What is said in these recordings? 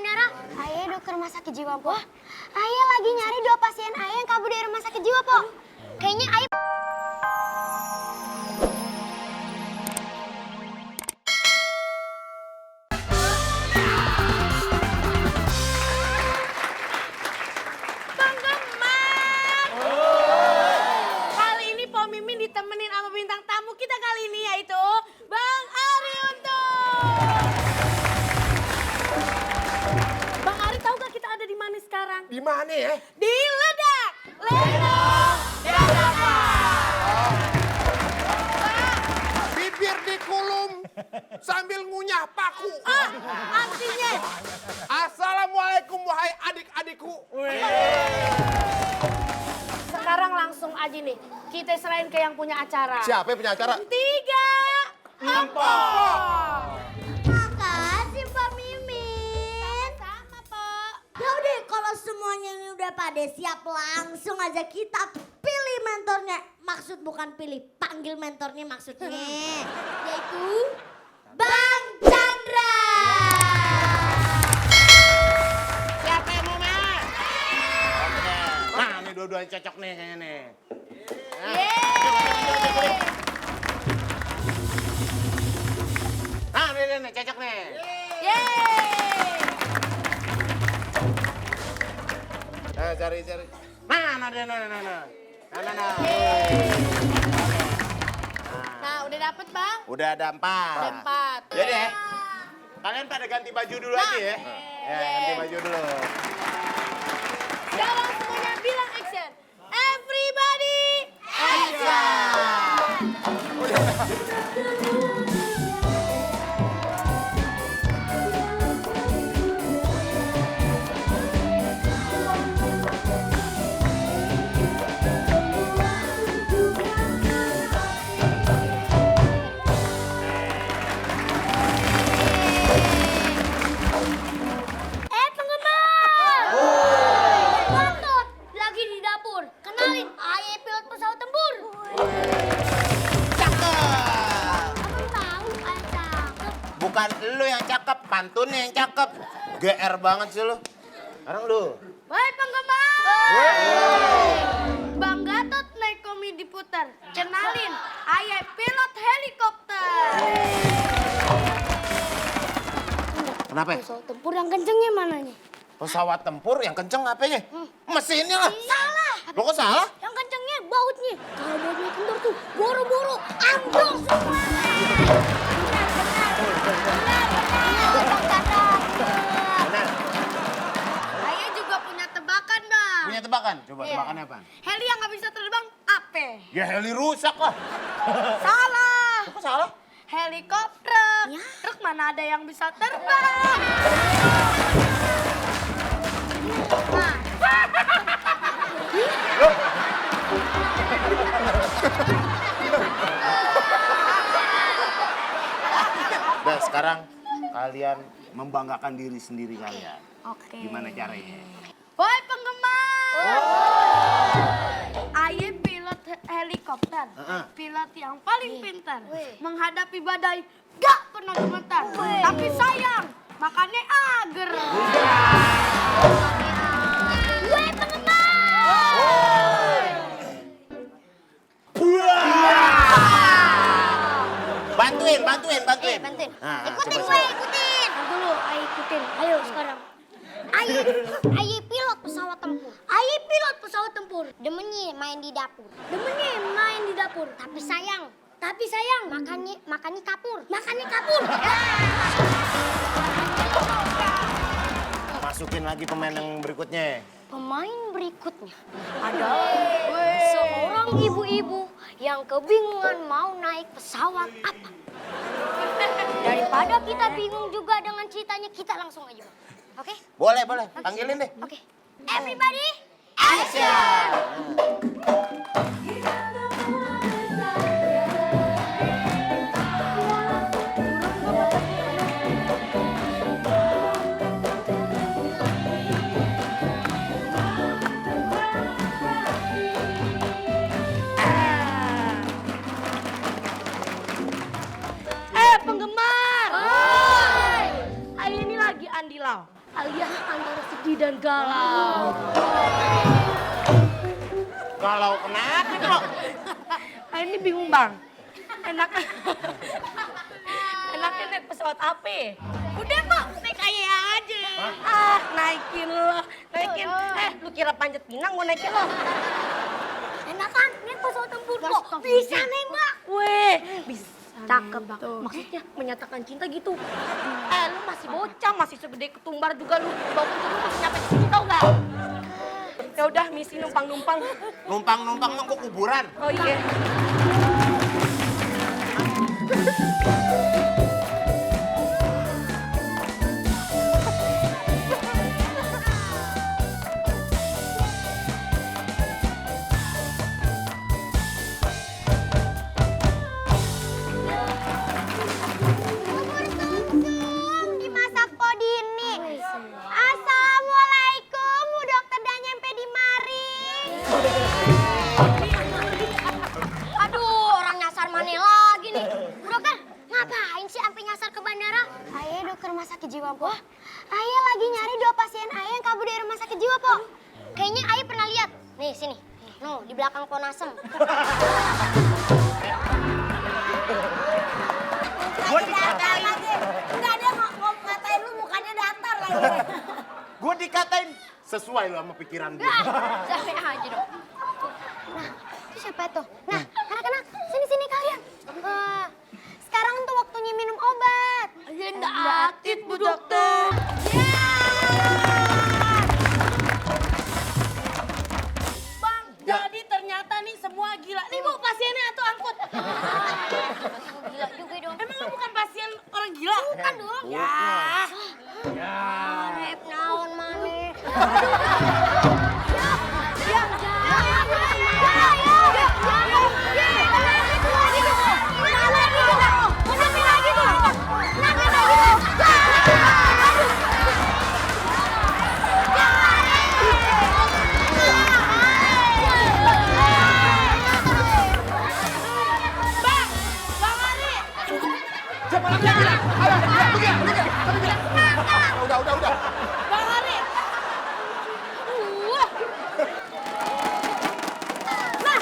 bandara. Ayah udah ke rumah sakit jiwa, Po. Ayah lagi nyari 2 pasien ayah yang kabur dari rumah sakit jiwa, Po. Kayaknya ayah... Bang Gemar! Kali ini Po Mimin ditemenin sama bintang tamu kita kali ini yaitu Bang Ari Untung. Bang Ari tahu gak kita ada di mana sekarang? Di mana ya? Di Ledak! Lenong Dadakan! Bibir dikulum sambil ngunyah paku. Artinya? Assalamualaikum wahai adik-adikku. Sekarang langsung aja nih, kita selain ke yang punya acara. Siapa yang punya acara? 3, 4. Makasih, Pak Mimin. Sama, Pak. Ya udah kalau semuanya ini udah pada siap langsung aja kita pilih mentornya. Maksud bukan pilih, panggil mentornya maksudnya. Yaitu Bang Chandra. Siapa yang mau main? Nah, ini dua-duanya cocok nih kayaknya nih. Nah, ini cocok nih. Yeay! Cari. Nah. Nah, udah dapet, Bang? Udah ada 4. Ada 4. Jadi ya, kalian pada ganti baju dulu aja ya. Ya, ganti baju dulu. Sekarang semuanya bilang action. Everybody Penggemar! Gatot, lagi di dapur. Kenalin, ayah pilot pesawat tempur. Cakep. Abang tahu ayah cakep. Bukan lu yang cakep, pantunnya yang cakep. GR banget sih lu. Sekarang lu. Woi penggemar! Bang Gatot naik komedi putar. Kenalin, ayah pilot helikopter. Kenapa? Pesawat tempur yang kencengnya mananya? Pesawat tempur yang kenceng apanya? Mesinnya lah. Salah. Lo kok salah? Yang kencengnya bautnya. Kalau bautnya kendor tuh, boro-boro ambrol semua. Benar. Ayah juga punya tebakan, Bang. Punya tebakan? Coba tebakannya apa? Heli yang nggak bisa terbang, apa? Ya heli rusak lah. Salah. Kok salah? Helikopter. Truk mana ada yang bisa terbang? Nah, Nah sekarang kalian membanggakan diri sendiri kalian. oke. Gimana caranya? Woi penggemar. Ayah pilot helikopter. Pilot yang paling pintar. Menghadapi badai gak pernah gemetar. Tapi sayang, makannya ager. Gue penggemar. Bantuin. Bantuin. Nah, Ikutin coba, gue, ikutin. Dulu, ayo ikutin. Ayo sekarang. Ayah pilot pesawat tempur. Ayah pilot pesawat tempur. Demennya main di dapur. Tapi sayang, makannya kapur. Masukin lagi pemain yang berikutnya. Pemain berikutnya adalah seorang ibu-ibu yang kebingungan mau naik pesawat apa. Daripada kita bingung juga dengan ceritanya, kita langsung aja, Bang. Oke? Boleh. Panggilin deh. Oke. Everybody, action! Penggemar. Ayah ini lagi andilau. dan galau. Galau kenapa kok? Ini bingung bang. Enaknya naik pesawat apa? Udah kok, naik ayah aja. Naikin lo, naikin. Lu kira panjat pinang mau naikin lo? Enak kan? Naik pesawat tempur kok. Bisa nembak. Weh, bisa. Cakep tuh. Maksudnya menyatakan cinta gitu. Lu masih bocah, masih segede ketumbar juga lu. Bangun tuh lu masih nyampe di sini tau gak? Ya udah, misi numpang-numpang. Numpang-numpang mah kok kuburan. Oh iya. Bubur sumsum dimasak Podini. Assalamualaikum, Bu Dokter udah nyampe di mari. Aduh, orang nyasar mana lagi nih? Bu Dokter, ngapain sih sampai nyasar ke bandara? Ayah dokter rumah sakit jiwa, Po. Ayah lagi nyari 2 pasien ayah yang kabur dari rumah sakit jiwa, Po. Kayaknya ayah pernah lihat. Nih, sini. No, di belakang Ponasem. Enggak, dia mau ngatain lu mukanya datar lagi. Gue dikatain sesuai lo sama pikiran gue. Sampai aja dong. Nah, itu siapa itu? Nah, anak-anak, sini kalian. Sekarang tuh waktunya minum obat. Ya enggak atit, Bu Dokter. Bang, jadi ternyata nih semua gila. Nih Bu, pasiennya atau angkut? Gila juga dong. Emang lu bukan pasien orang gila? Bukan dong. Ya. Rep naon maneh. Siapa lagi yang bilang? Ayo, pergi. Udah. Bang Ari. Nah,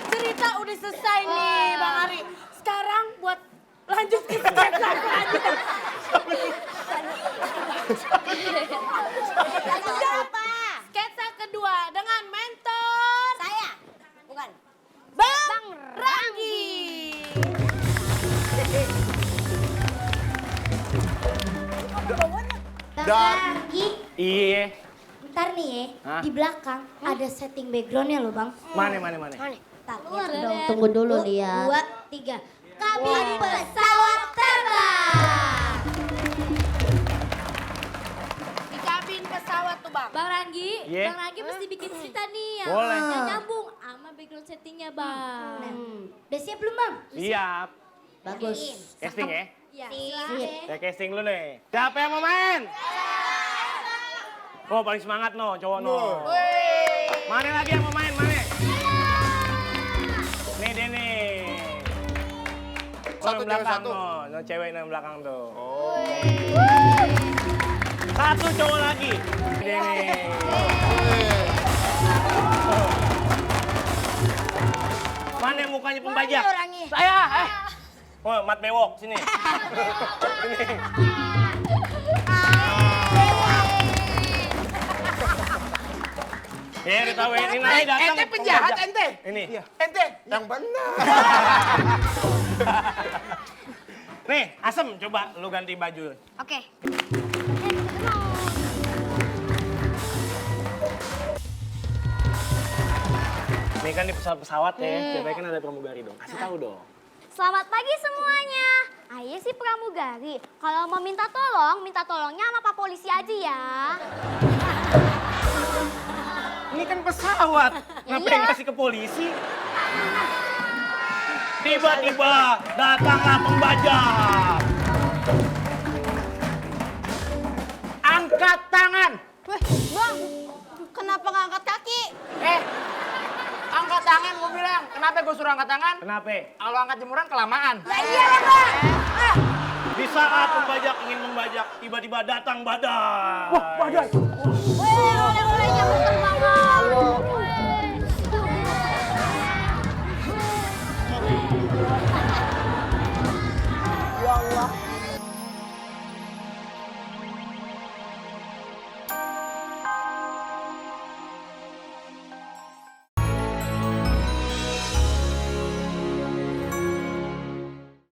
cerita udah selesai nih, Bang Ari. Sekarang buat lanjut ke sketsa selanjutnya. Siapa? Sketsa kedua dengan mentor Saya. Bukan. Bang Ranggi. Lagi. Iya. Ntar nih ya, Hah? di belakang ada setting backgroundnya loh bang. Mana? Ntar, dong, tunggu dulu lihat. 2, 3. Kabin pesawat terbang. Di kabin pesawat tuh, Bang. Bang Ranggi, Iya. Bang Ranggi mesti bikin cerita nih yang Boleh. yang nyambung sama background settingnya Bang. Udah siap belum bang? Siap. Bagus. Casting ya? Ya, Sip. Saya casting lu nih. Siapa yang mau main? Oh paling semangat no, cowok no. Mana lagi yang mau main? Mana? Nih dia nih. Satu yang cewek belakang satu. no cewek yang belakang tuh. Satu cowok lagi. Dia nih. Mana yang mukanya pembajak? Saya. Oh, mat bewok sini. Sini. Ya, ditawain ini aja datang. Ente penjahat, ente. Ini. Ente yang benar. Nih, Asem coba lu ganti baju. Oke. Ini kan di pesawat ya, coba kan ada pramugari dong. Kasih tahu dong. Selamat pagi semuanya. Ayah si pramugari. Kalau mau minta tolongnya sama Pak Polisi aja ya. Ini kan pesawat, ngapain kasih ke polisi? Tiba-tiba datanglah pembajak. Angkat tangan. Weh, Bang, kenapa nggak angkat kaki? Angkat tangan gue bilang. Kenapa gue suruh angkat tangan? Kenapa? Kalau angkat jemuran kelamaan. Ya iyalah, Bang. Di saat pembajak ingin membajak, tiba-tiba datang badai. Wah, badai. Weh, oleh-olehnya berterbangan. Weh.